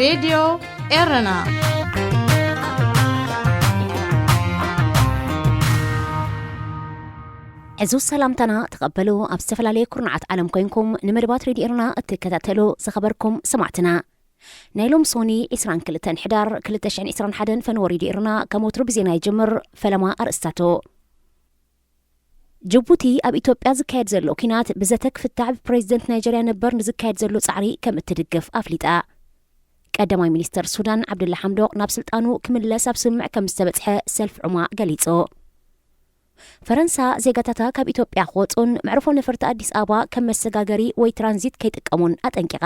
ሬድዮ ኤረና። ሕዙ ሰላምታና ተቐበሉ። ኣብ ዝተፈላለየ ኩርናዓት ዓለም ኮይንኩም ንመደባት ሬድዮ ኤረና እትከታተሉ ዝኸበርኩም ሰማዕትና፣ ናይ ሎም ሶኒ ዕስራን ክልተን ሕዳር ክልተ ሽሕን ዕስራን ሓደን ፈነወ ሬድዮ ኤረና ከም ወትሩ ብዜና ይጅምር። ፈለማ ኣርእስታቱ። ጅቡቲ ኣብ ኢትዮጵያ ዝካየድ ዘሎ ኲናት ብዘተ ክፍታሕ ብፕሬዚደንት ናይጀርያ ነበር ንዝካየድ ዘሎ ጻዕሪ ከም እትድግፍ ኣፍሊጣ። ቀዳማይ ሚኒስተር ሱዳን ዓብዱላ ሓምዶቕ ናብ ስልጣኑ ክምለስ ኣብ ስምምዕ ከም ዝተበጽሐ ሰልፊ ዑማ ገሊጹ። ፈረንሳ ዜጋታታ ካብ ኢትዮጵያ ክወጹን መዕርፎ ነፈርቲ ኣዲስ ኣበባ ከም መሰጋገሪ ወይ ትራንዚት ከይጥቀሙን ኣጠንቂቓ።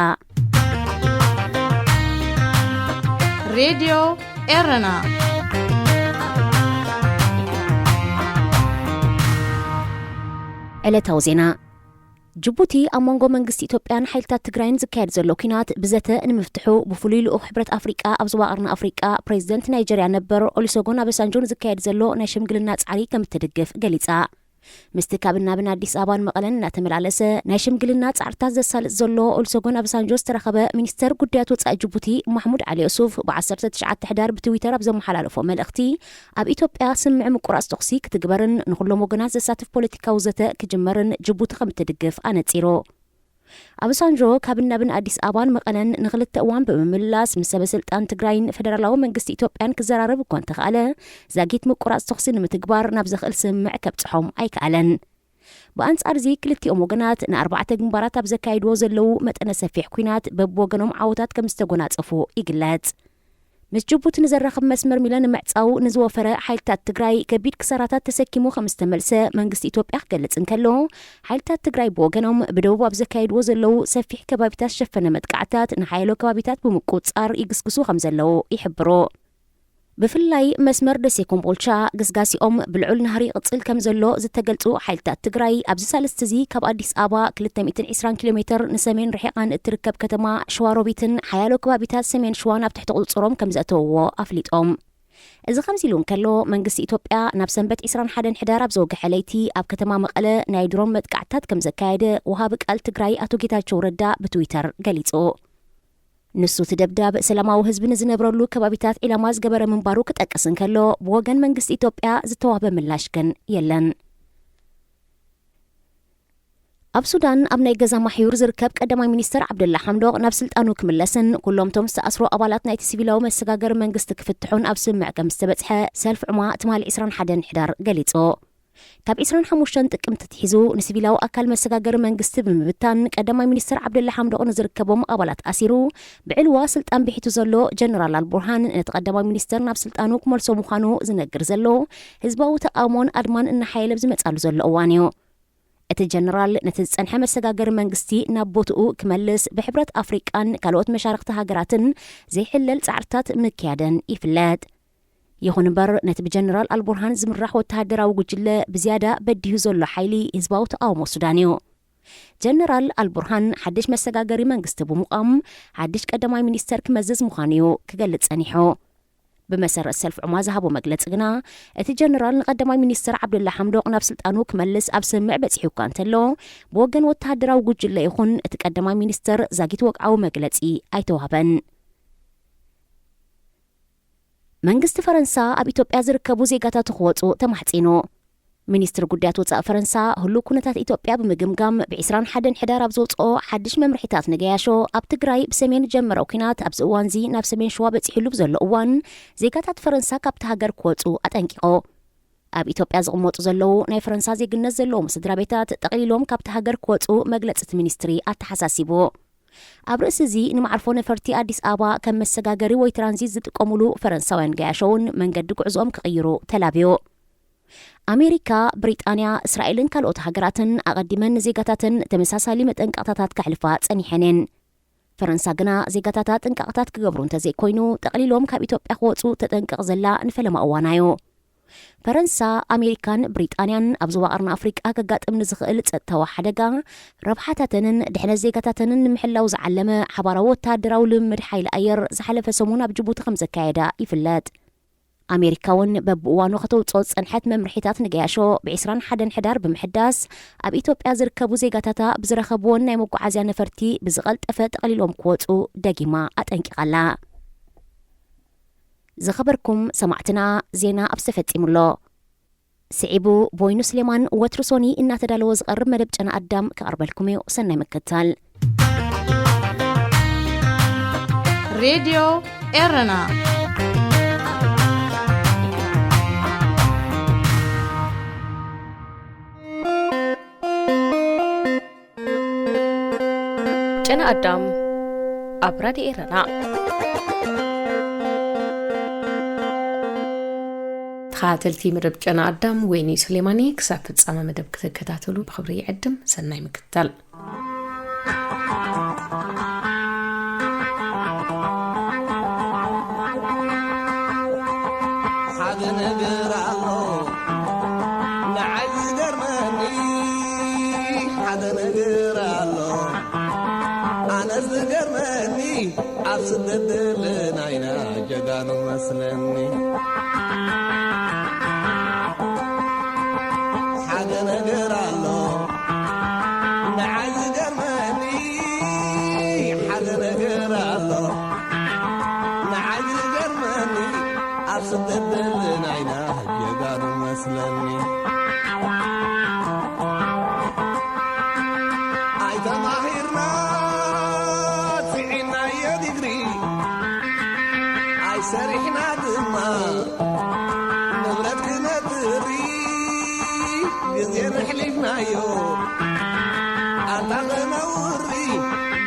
ሬድዮ ኤረና። ዕለታዊ ዜና። ጅቡቲ ኣብ መንጎ መንግስቲ ኢትዮጵያን ሓይልታት ትግራይን ዝካየድ ዘሎ ኲናት ብዘተ ንምፍትሑ ብፍሉይ ልኡኽ ሕብረት ኣፍሪቃ ኣብ ዞባ ቀርኒ ኣፍሪቃ ፕሬዚደንት ናይጀርያ ነበር ኦሉሰጎን ኣበሳንጆ ንዝካየድ ዘሎ ናይ ሽምግልና ጻዕሪ ከም እትድግፍ ገሊጻ። ምስቲ ካብ ናብን ኣዲስ ኣበባን መቐለን እናተመላለሰ ናይ ሽምግልና ጻዕርታት ዘሳልጥ ዘሎ ኦሉሰጎን ኣበሳንጆ ዝተረኸበ ሚኒስተር ጉዳያት ወጻኢ ጅቡቲ ማሕሙድ ዓሊ ዮሱፍ ብ ዓሰርተ ትሽዓተ ሕዳር ብትዊተር ኣብ ዘመሓላለፎ መልእኽቲ፣ ኣብ ኢትዮጵያ ስምምዕ ምቁራጽ ተኹሲ ክትግበርን ንኹሎም ወገናት ዘሳትፍ ፖለቲካዊ ዘተ ክጅመርን ጅቡቲ ከም እትድግፍ ኣነጺሩ። ኣበሳንጆ ካብ ናብን ኣዲስ ኣበባን መቐለን ንኽልተ እዋን ብምምላስ ምስ ሰበ ስልጣን ትግራይን ፈደራላዊ መንግስቲ ኢትዮጵያን ክዘራረብ እኳ እንተኽኣለ፣ ዛጊት ምቁራጽ ተኹሲ ንምትግባር ናብ ዘኽእል ስምምዕ ከብጽሖም ኣይከኣለን። ብኣንጻር እዚ፣ ክልቲኦም ወገናት ንኣርባዕተ ግንባራት ኣብ ዘካይድዎ ዘለዉ መጠነ ሰፊሕ ኲናት በብወገኖም ዓወታት ከም ዝተጎናጸፉ ይግለጽ። ምስ ጅቡቲ ንዘራኽብ መስመር ሚለ ንምዕጻው ንዝወፈረ ሓይልታት ትግራይ ከቢድ ክሳራታት ተሰኪሙ ከም ዝተመልሰ መንግስቲ ኢትዮጵያ ክገልጽ እንከሎ፣ ሓይልታት ትግራይ ብወገኖም ብደቡብ ኣብ ዘካየድዎ ዘለዉ ሰፊሕ ከባቢታት ዝሸፈነ መጥቃዕታት ንሓያሎ ከባቢታት ብምቁጽጻር ይግስግሱ ከም ዘለዉ ይሕብሩ። ብፍላይ መስመር ደሴ ኮምቦልቻ ግስጋሴኦም ብልዑል ናህሪ ይቕጽል ከም ዘሎ ዝተገልጹ ሓይልታት ትግራይ፣ ኣብዚ ሳልስቲ እዚ ካብ ኣዲስ ኣበባ ክልተ ሚእትን ዕስራን ኪሎ ሜትር ንሰሜን ርሒቓ ንእትርከብ ከተማ ሸዋሮቢትን ሓያሎ ከባቢታት ሰሜን ሸዋን ኣብ ትሕቲ ቁጽጽሮም ከም ዘእተውዎ ኣፍሊጦም። እዚ ከምዚ ኢሉ እንከሎ፣ መንግስቲ ኢትዮጵያ ናብ ሰንበት ዕስራን ሓደን ሕዳር ኣብ ዘወግሐ ለይቲ ኣብ ከተማ መቐለ ናይ ድሮን መጥቃዕትታት ከም ዘካየደ ወሃቢ ቃል ትግራይ ኣቶ ጌታቸው ረዳ ብትዊተር ገሊጹ። ንሱ እቲ ደብዳብ ሰላማዊ ህዝቢ ንዝነብረሉ ከባቢታት ዒላማ ዝገበረ ምንባሩ ክጠቅስ እንከሎ፣ ብወገን መንግስቲ ኢትዮጵያ ዝተዋህበ ምላሽ ግን የለን። ኣብ ሱዳን ኣብ ናይ ገዛ ማሕዩር ዝርከብ ቀዳማይ ሚኒስተር ዓብደላ ሓምዶቕ ናብ ስልጣኑ ክምለስን ኩሎም እቶም ዝተኣስሩ ኣባላት ናይቲ ሲቪላዊ መሰጋገሪ መንግስቲ ክፍትሑን ኣብ ስምምዕ ከም ዝተበጽሐ ሰልፊ ዑማ ትማሊ ዕስራን ሓደን ሕዳር ገሊጹ። ካብ ዕስራን ሓሙሽተን ጥቅምቲ ኣትሒዙ ንሲቪላዊ ኣካል መሰጋገሪ መንግስቲ ብምብታን ቀዳማይ ሚኒስተር ዓብደላ ሓምዶቕ ንዝርከቦም ኣባላት ኣሲሩ፣ ብዕልዋ ስልጣን ብሒቱ ዘሎ ጀነራል ኣልቡርሃን ነቲ ቀዳማይ ሚኒስተር ናብ ስልጣኑ ክመልሶ ምዃኑ ዝነግር ዘሎ ህዝባዊ ተቃውሞን ኣድማን እናሓየለ ብዝመጻሉ ዘሎ እዋን እዩ። እቲ ጀነራል ነቲ ዝጸንሐ መሰጋገሪ መንግስቲ ናብ ቦትኡ ክመልስ ብሕብረት ኣፍሪቃን ካልኦት መሻርኽቲ ሃገራትን ዘይሕለል ጻዕርታት ምክያደን ይፍለጥ። ይኹን እምበር፣ ነቲ ብጀነራል ኣልቡርሃን ዝምራሕ ወተሃደራዊ ጉጅለ ብዝያዳ በዲሁ ዘሎ ሓይሊ ህዝባዊ ተቃውሞ ሱዳን እዩ። ጀነራል ኣልቡርሃን ሓድሽ መሰጋገሪ መንግስቲ ብምቋም፣ ሓድሽ ቀዳማይ ሚኒስተር ክመዝዝ ምዃኑ እዩ ክገልጽ ጸኒሑ። ብመሰረት ሰልፊ ዑማ ዝሃቦ መግለጺ ግና፣ እቲ ጀነራል ንቀዳማይ ሚኒስተር ዓብደላ ሓምዶቕ ናብ ስልጣኑ ክመልስ ኣብ ስምምዕ በጺሑ እኳ እንተሎ፣ ብወገን ወተሃደራዊ ጉጅለ ይኹን እቲ ቀዳማይ ሚኒስተር ዛጊት ወግዓዊ መግለጺ ኣይተዋህበን። መንግስቲ ፈረንሳ ኣብ ኢትዮጵያ ዝርከቡ ዜጋታቱ ክወጹ ተማሕጺኑ። ሚኒስትሪ ጉዳያት ወጻኢ ፈረንሳ፣ ህሉው ኩነታት ኢትዮጵያ ብምግምጋም፣ ብ ዕስራን ሓደን ሕዳር ኣብ ዘውጽኦ ሓድሽ መምርሒታት ንገያሾ፣ ኣብ ትግራይ ብሰሜን ዝጀመረው ኲናት ኣብዚ እዋንዚ ናብ ሰሜን ሸዋ በጺሕሉ ብዘሎ እዋን፣ ዜጋታት ፈረንሳ ካብቲ ሃገር ክወጹ ኣጠንቂቑ። ኣብ ኢትዮጵያ ዝቕመጡ ዘለዉ ናይ ፈረንሳ ዜግነት ዘለዎም ስድራ ቤታት ጠቕሊሎም ካብቲ ሃገር ክወጹ መግለጺ እቲ ሚኒስትሪ ኣተሓሳሲቡ። ኣብ ርእሲ እዚ ንመዓርፎ ነፈርቲ ኣዲስ ኣበባ ከም መሰጋገሪ ወይ ትራንዚት ዝጥቀሙሉ ፈረንሳውያን ገያሾ እውን መንገዲ ጉዕዞኦም ክቕይሩ ተላብዩ። ኣሜሪካ፣ ብሪጣንያ፣ እስራኤልን ካልኦት ሃገራትን ኣቐዲመን ንዜጋታተን ተመሳሳሊ መጠንቀቕታታት ከሕልፋ ጸኒሐን እየን። ፈረንሳ ግና ዜጋታታ ጥንቃቕታት ክገብሩ እንተዘይኮይኑ፣ ጠቕሊሎም ካብ ኢትዮጵያ ክወጹ ተጠንቅቕ ዘላ ንፈለማ እዋና እዩ። ፈረንሳ፣ ኣሜሪካን ብሪጣንያን ኣብ ዞባ ቀርኒ ኣፍሪቃ ከጋጥም ንዝኽእል ጸጥታዊ ሓደጋ፣ ረብሓታተንን ድሕነት ዜጋታተንን ንምሕላው ዝዓለመ ሓባራዊ ወተሃደራዊ ልምምድ ሓይሊ ኣየር ዝሓለፈ ሰሙን ኣብ ጅቡቲ ከም ዘካየዳ ይፍለጥ። ኣሜሪካ እውን በብእዋኑ ከተውፅኦ ዝፀንሐት መምርሒታት ንገያሾ ብ ዕስራን ሓደን ሕዳር ብምሕዳስ፣ ኣብ ኢትዮጵያ ዝርከቡ ዜጋታታ ብዝረኸብዎን ናይ መጓዓዝያ ነፈርቲ ብዝቐልጠፈ ጠቕሊሎም ክወፁ ደጊማ ኣጠንቂቓ ኣላ። ዝኸበርኩም ሰማዕትና፣ ዜና ኣብዚ ተፈጺሙ ኣሎ። ስዒቡ፣ ቦይኑ ስሌማን ወትሩ ሶኒ እናተዳለወ ዝቐርብ መደብ ጨና ኣዳም ከቕርበልኩም እዩ። ሰናይ ምክትታል። ሬድዮ ኤረና። ጨና ኣዳም ኣብ ራድዮ ኤረና። ተኸታተልቲ መደብ ጨና ኣዳም፣ ወይኒ ሱሌማኒ። ክሳብ ፍጻመ መደብ ክትከታተሉ ብኽብሪ ይዕድም። ሰናይ ምክትታል። ሓደ ነገር ኣሎ ንዓይ ዝገርመኒ፣ ሓደ ነገር ኣሎ ኣነስ ዝገርመኒ፣ ኣብ ስደት ዘለና ኢና ጀጋኑ መስለኒ። ሓደ ነገር ኣሎ ንዓይ ዝገርመኒ፣ ሓደ ነገር ኣሎ ንዓይ ዝገርመኒ፣ ኣብ ስደት ዘለና ኢና ጀጋኑ መስለኒ። ኣይተማሂርና ስዒናዮ ዲግሪ፣ ኣይሰሪሕና ድማ ንብረት ክነጥሪ፣ ግዜ ነሕሊፍናዮ ኣንታ ክነውሪ፣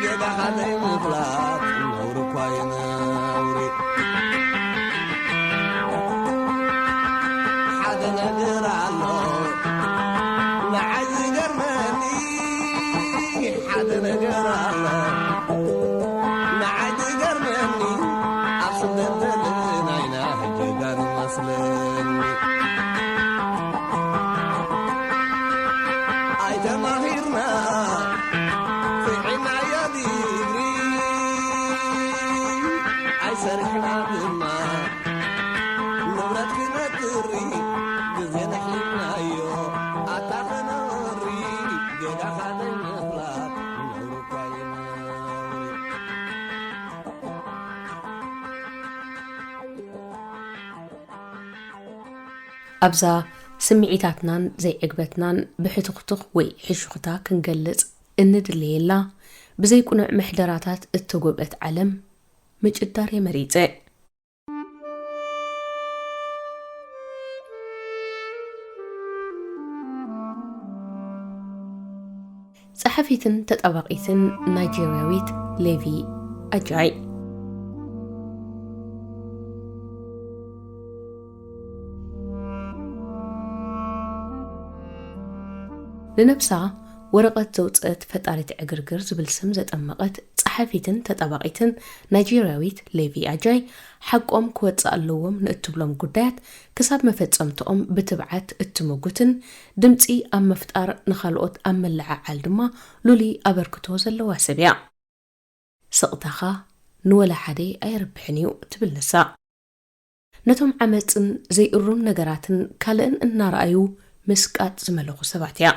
ጌጋኻ ዘይምፍላጥ ነውሪ እኳ እዩ ነውሪ። ሓደ ነገር ኣሎ ንዓይ ዝገርመኒ፣ ሓደ ነገር ኣሎ ንዓይ ዝገርመኒ፣ ኣብ ስደት ዘለና ኢና ጀጋኑ መስለኒ። ኣይተማሂርና ስዒናዮ ዲግሪ፣ ኣይሰሪሕና ድማ ንብረት ክነጥሪ፣ ግዜ ነሕሊፍናዮ ኣታ ክነወሪ፣ ጌጋኻ ዘይምፍላጥ ነውሪ እኳ እዩ ነውሪ። ኣብዛ ስምዒታትናን ዘይዕግበትናን ብሕትኹትኽ ወይ ሕሹኽታ ክንገልጽ እንድለየላ፣ ብዘይቅኑዕ ምሕደራታት እተጎብአት ዓለም ምጭዳር እየ መሪጸ። ጸሓፊትን ተጣባቒትን ናይጄርያዊት ሌቪ ኣጃይ። ንነብሳ ወረቐት ዘውጽአት ፈጣሪት ዕግርግር ዝብል ስም ዘጠመቐት ጸሓፊትን ተጣባቒትን ናይጄርያዊት ሌቪ ኣጃይ፣ ሓቆም ክወጽእ ኣለዎም ንእትብሎም ጉዳያት ክሳብ መፈጸምትኦም ብትብዓት እትምጉትን ድምጺ ኣብ ምፍጣር ንኻልኦት ኣብ ምልዕዓል ድማ ሉሊ ኣበርክቶ ዘለዋ ሰብ እያ። ስቕታኻ ንወላ ሓደ ኣየርብሕን እዩ ትብል ንሳ። ነቶም ዓመጽን ዘይእሩም ነገራትን ካልእን እናረኣዩ ምስቃጥ ዝመለኹ ሰባት እያ።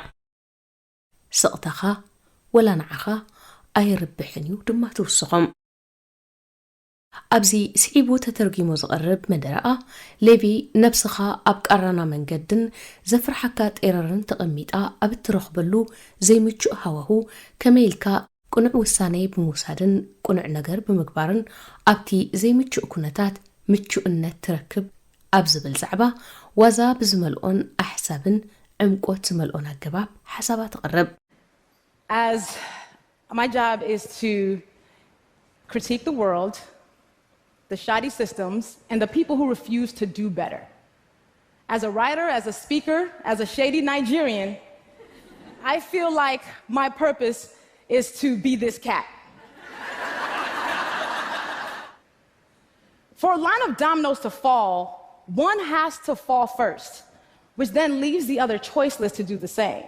ስቕታኻ ወላ ንዓኻ ኣየርብሕን እዩ ድማ ትውስኾም። ኣብዚ ስዒቡ ተተርጒሙ ዝቐርብ መደረኣ፣ ሌቪ ነብስኻ ኣብ ቃራና መንገድን ዘፍርሓካ ጤረርን ተቐሚጣ ኣብ እትረኽበሉ ዘይምቹእ ሃዋሁ ከመይ ኢልካ ቅኑዕ ውሳኔ ብምውሳድን ቅኑዕ ነገር ብምግባርን ኣብቲ ዘይምቹእ ኩነታት ምቹእነት ትረክብ ኣብ ዝብል ዛዕባ ዋዛ ብዝመልኦን ኣሕሳብን ዕምቆት ዝመልኦን ኣገባብ ሓሳባ ተቕርብ። As my job is to critique the world, the shoddy systems, and the people who refuse to do better. As a writer, as a speaker, as a shady Nigerian, I feel like my purpose is to be this cat. For a line of dominoes to fall, one has to fall first, which then leaves the other choiceless to do the same.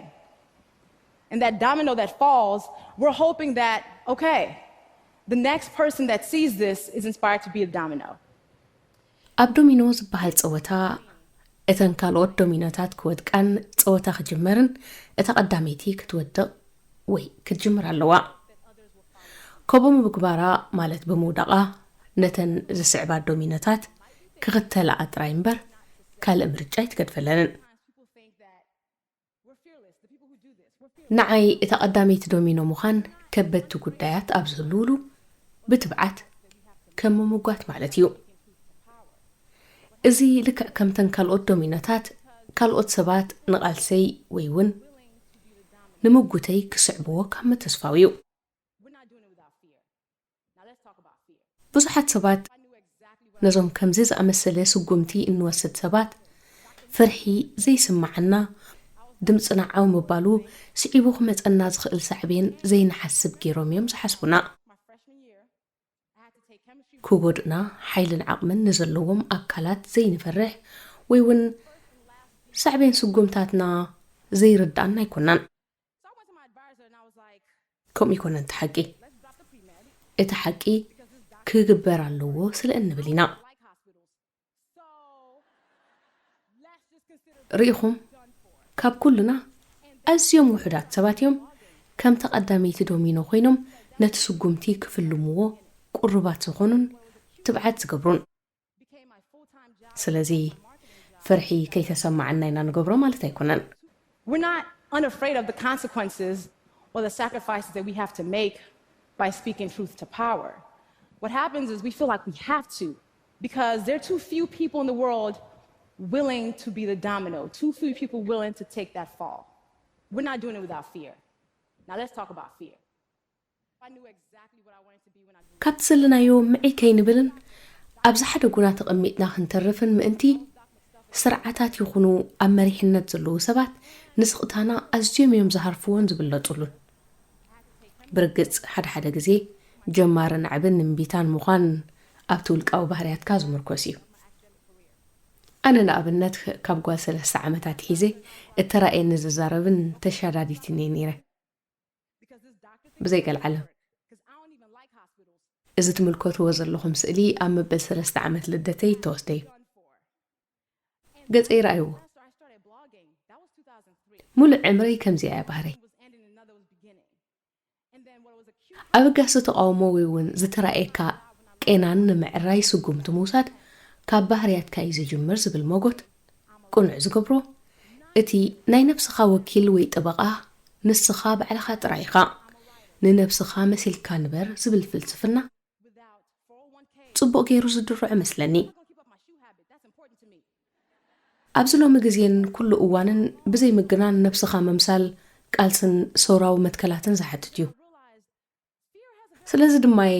And that domino that falls, we're hoping that, okay, the next person that sees this is inspired to be a domino. ኣብ ዶሚኖ ዝበሃል ጸወታ፣ እተን ካልኦት ዶሚኖታት ክወድቃን ጸወታ ክጅመርን፣ እታ ቀዳመይቲ ክትወድቕ ወይ ክትጅምር ኣለዋ። ከምኡ ምግባራ፣ ማለት ብምውዳቓ፣ ነተን ዝስዕባ ዶሚኖታት ክኽተላኣ ጥራይ እምበር ካልእ ምርጫ ኣይትገድፈለንን። ንዓይ እታ ቀዳመይቲ ዶሚኖ ምዃን ከበድቲ ጉዳያት ኣብ ዝህልውሉ ብትብዓት ከም ምምጓት ማለት እዩ። እዚ ልክዕ ከምተን ካልኦት ዶሚኖታት ካልኦት ሰባት ንቓልሰይ ወይ እውን ንምጉተይ ክስዕብዎ ካብ ምትስፋው እዩ። ብዙሓት ሰባት ነዞም ከምዚ ዝኣመሰለ ስጉምቲ እንወስድ ሰባት ፍርሒ ዘይስምዓና፣ ድምፅና ዓው ምባሉ ስዒቡ ክመፀና ዝኽእል ሳዕቤን ዘይንሓስብ ገይሮም እዮም ዝሓስቡና። ክጎድእና ሓይልን ዓቕምን ንዘለዎም ኣካላት ዘይንፈርሕ ወይ እውን ሳዕቤን ስጉምታትና ዘይርድኣና ኣይኮናን። ከምኡ ይኮነን እቲ ሓቂ። እቲ ሓቂ ክግበር ኣለዎ ስለ እንብል ኢና። ርኢኹም፣ ካብ ኩልና ኣዝዮም ውሑዳት ሰባት እዮም ከምታ ቀዳመይቲ ዶሚኖ ኮይኖም ነቲ ስጉምቲ ክፍልምዎ ቁሩባት ዝኾኑን ትብዓት ዝገብሩን። ስለዚ ፍርሒ ከይተሰማዓና ኢና ንገብሮ ማለት ኣይኮነን። We're not unafraid of the consequences or the sacrifices that we have to make by speaking truth to power. What happens is we feel like we have to, because there are too few people in the world willing to be the domino, too few people willing to take that fall. We're not doing it without fear. Now let's talk about fear. ካብቲ ዘለናዮ ምዕይ ከይንብልን ኣብ ዝሓደጉና ተቐሚጥና ክንተርፍን ምእንቲ፣ ስርዓታት ይኹኑ ኣብ መሪሕነት ዘለዉ ሰባት ንስቕታና ኣዝዮም እዮም ዝሃርፍዎን ዝብለጹሉን። ብርግጽ፣ ሓደ ሓደ ግዜ ጀማርን ዓብን እምቢታን ምዃን ኣብቲ ውልቃዊ ባህርያትካ ዝምርኮስ እዩ። ኣነ ንኣብነት፣ ካብ ጓል ሰለስተ ዓመት ኣትሒዘ እተራእየኒ ዝዛረብን ተሻዳዲትን እየ ነይረ። ብዘይ ገልዓለም፣ እዚ ትምልከትዎ ዘለኹም ስእሊ ኣብ መበል ሰለስተ ዓመት ልደተይ እተወስደ እዩ። ገጸይ ረኣይዎ። ሙሉእ ዕምረይ ከምዚኣ እያ ባህረይ። ኣበጋሲ ተቓውሞ ወይ እውን ዝተራእየካ ቄናን ንምዕራይ ስጉምቲ ምውሳድ ካብ ባህርያትካ እዩ ዝጅምር ዝብል መጎት ቅኑዕ ዝገብሮ፣ እቲ ናይ ነብስኻ ወኪል ወይ ጠበቓ ንስኻ ባዕልኻ ጥራይ ኢኻ፣ ንነብስኻ መሲልካ ንበር ዝብል ፍልስፍና ጽቡቕ ገይሩ ዝድርዖ እመስለኒ። ኣብዚ ሎሚ ግዜን ኩሉ እዋንን ብዘይ ምግናን ነብስኻ ምምሳል ቃልስን ሰውራዊ መትከላትን ዝሓትት እዩ። ስለዚ ድማ እየ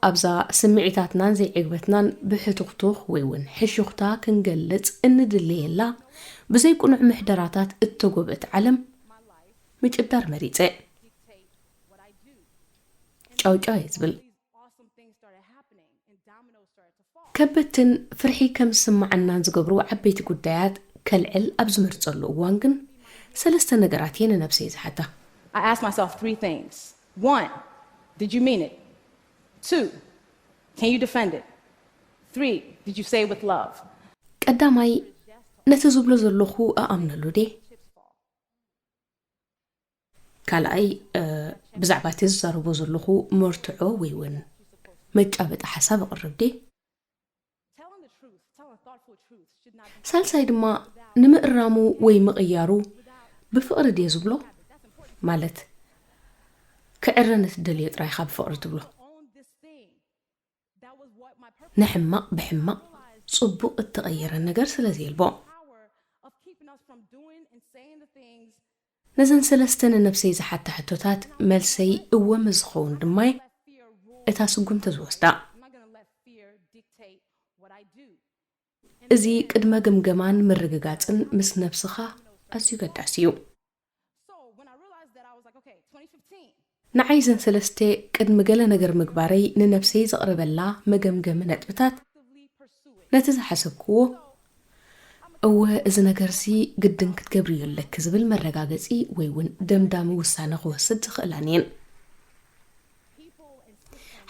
ኣብዛ ስምዒታትናን ዘይዕግበትናን ብሕቱኽቱኽ ወይ እውን ሕሹኽታ ክንገልጽ እንድለየላ ብዘይ ቅኑዕ ምሕደራታት እተጎብእት ዓለም ምጭዳር መሪጸ። ጫውጫው እየ ዝብል። ከበድትን ፍርሒ ከም ዝስምዓናን ዝገብሩ ዓበይቲ ጉዳያት ከልዕል ኣብ ዝመርጸሉ እዋን ግን ሰለስተ ነገራት እየ ንነብሰይ ዝሓታ። I ask myself three things. One, did you mean it? Two, can you defend it? Three, did you say it with love? ቀዳማይ፣ ነቲ ዝብሎ ዘለኹ እኣምነሉ ድየ? ካልኣይ፣ እ፣ ብዛዕባ እቲ ዝዛረቦ ዘለኹ መርትዖ ወይ እውን መጫበጢ ሓሳብ እቕርብ ድየ? Telling the truth, telling thoughtful truth should not be ሳልሳይ ድማ፣ ንምእራሙ ወይ ምቕያሩ ብፍቕሪ ድየ ዝብሎ? ማለት፣ ክዕረ ነቲ ደልዮ ጥራይ ኢኻ ብፍቕሪ ትብሎ። own this thing. That was what my purpose ንሕማቕ ብሕማቕ ጽቡቕ እተቐየረ ነገር ስለ ዘየልቦ። power of keeping us from doing and saying the things. ነዘን ሰለስተ ንነብሰይ ዝሓታ ሕቶታት መልሰይ እወ ምስ ዝኸውን ድማ እየ እታ ስጉምቲ ዝወስዳ። I'm not going to let fear dictate what I do. እዚ ቅድመ ግምገማን ምርግጋጽን ምስ ነብስኻ ኣዝዩ ገዳሲ እዩ። So when I realized that, I was like, okay, twenty fifteen. ንዓይ እዘን ሰለስተ ቅድሚ ገለ ነገር ምግባረይ ንነብሰይ ዘቕርበላ መገምገሚ ነጥብታት፣ ነቲ ዝሓሰብክዎ፣ እወ፣ እዚ ነገርሲ ግድን ክትገብርዮ ኣለኪ ዝብል መረጋገጺ ወይ እውን ደምዳሚ ውሳነ ክወስድ ዝኽእላን እየን።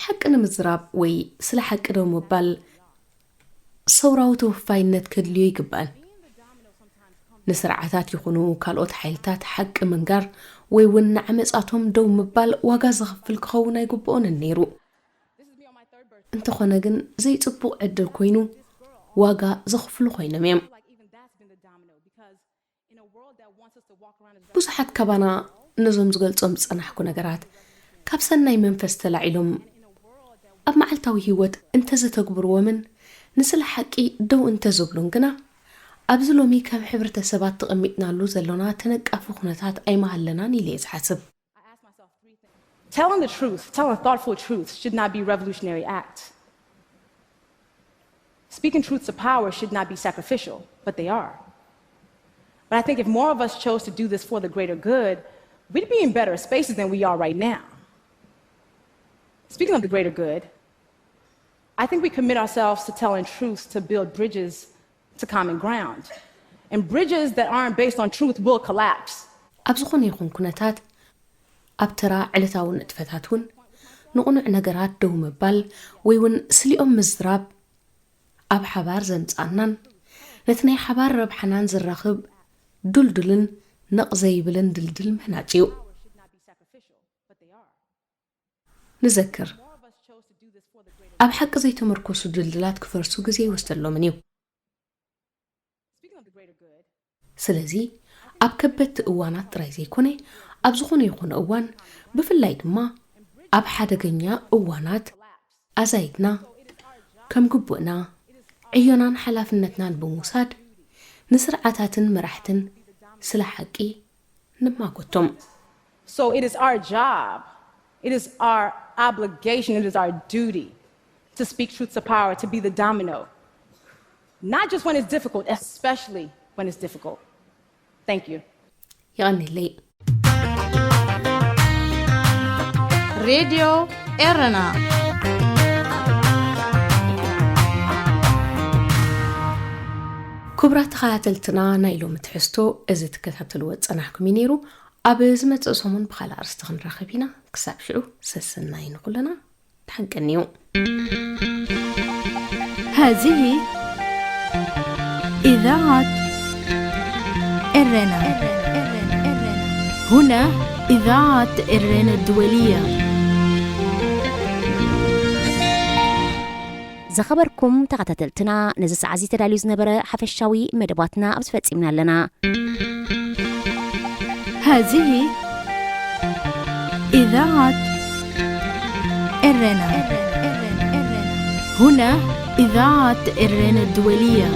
ሓቂ ንምዝራብ ወይ ስለ ሓቂ ደው ምባል ሰውራዊ ተወፋይነት ከድልዮ ይግባእን። ንስርዓታት ይኹኑ ካልኦት ሓይልታት ሓቂ ምንጋር ወይ እውን ንዓመጻቶም ደው ምባል ዋጋ ዘኽፍል ክኸውን ኣይግብኦንን ነይሩ። እንተኾነ ግን ዘይጽቡቕ ዕድል ኮይኑ ዋጋ ዘኽፍሉ ኮይኖም እዮም። ብዙሓት ካባና ነዞም ዝገልጾም ዝጸናሕኩ ነገራት ካብ ሰናይ መንፈስ ተላዒሎም ኣብ መዓልታዊ ህይወት እንተዘተግብርዎምን ንስለ ሓቂ ደው እንተዝብሉን ግና ኣብዚ ሎሚ ከም ሕብረተሰባት ተቐሚጥናሉ ዘሎና ተነቃፊ ኩነታት ኣይምሃለናን ኢለ እየ ዝሓስብ። Telling the truth, telling thoughtful truth should not be a revolutionary act. Speaking truth to power should not be sacrificial, but they are. But I think if more of us chose to do this for the greater good, we'd be in better spaces than we are right now. Speaking of the greater good, I think we commit ourselves to telling truth to build bridges to common ground. And bridges that aren't based on truth will collapse. ኣብ ዝኾነ ይኹን ኩነታት ኣብ ተራ ዕለታዊ ንጥፈታት እውን ንቕኑዕ ነገራት ደው ምባል ወይ እውን ስሊኦም ምዝራብ ኣብ ሓባር ዘምጽኣናን ነቲ ናይ ሓባር ረብሓናን ዝራኽብ ዱልዱልን ነቕ ዘይብልን ድልድል ምህናጽ እዩ። ንዘክር፣ ኣብ ሓቂ ዘይተመርኮሱ ድልድላት ክፈርሱ ግዜ ኣይወስደሎምን እዩ። ስለዚ ኣብ ከበድቲ እዋናት ጥራይ ዘይኮነ፣ ኣብ ዝኾነ ይኹን እዋን፣ ብፍላይ ድማ ኣብ ሓደገኛ እዋናት፣ ኣዛይድና ከም ግቡእና ዕዮናን ሓላፍነትናን ብምውሳድ ንስርዓታትን መራሕትን ስለ ሓቂ ንማጎቶም። So it is our job, it is our obligation, it is our duty to speak truth to power, to be the domino, not just when it's difficult, especially when it's difficult. Thank you. የቐኒለይ። ሬድዮ ኤረና። ክቡራት ተኸታተልትና፣ ናይ ሎሚ ትሕዝቶ እዚ ትከታተልዎ ዝጸናሕኩም እዩ ነይሩ። ኣብ ዝመጽእ ሰሙን ብኻልእ ኣርእስቲ ክንራኸብ ኢና። ክሳብ ሽዑ ሰሰናዩ ንኹልና። ተሓንቀንዩ። هذه إذاعة إرنا. هنا إذاعة إرنا الدولية. ዝኸበርኩም ተኸታተልትና፣ ነዚ ሰዓት እዚ ተዳልዩ ዝነበረ ሓፈሻዊ መደባትና ኣብዚ ፈጺምና ኣለና። هذه إذاعة إرنا. هنا إذاعة إرنا الدولية.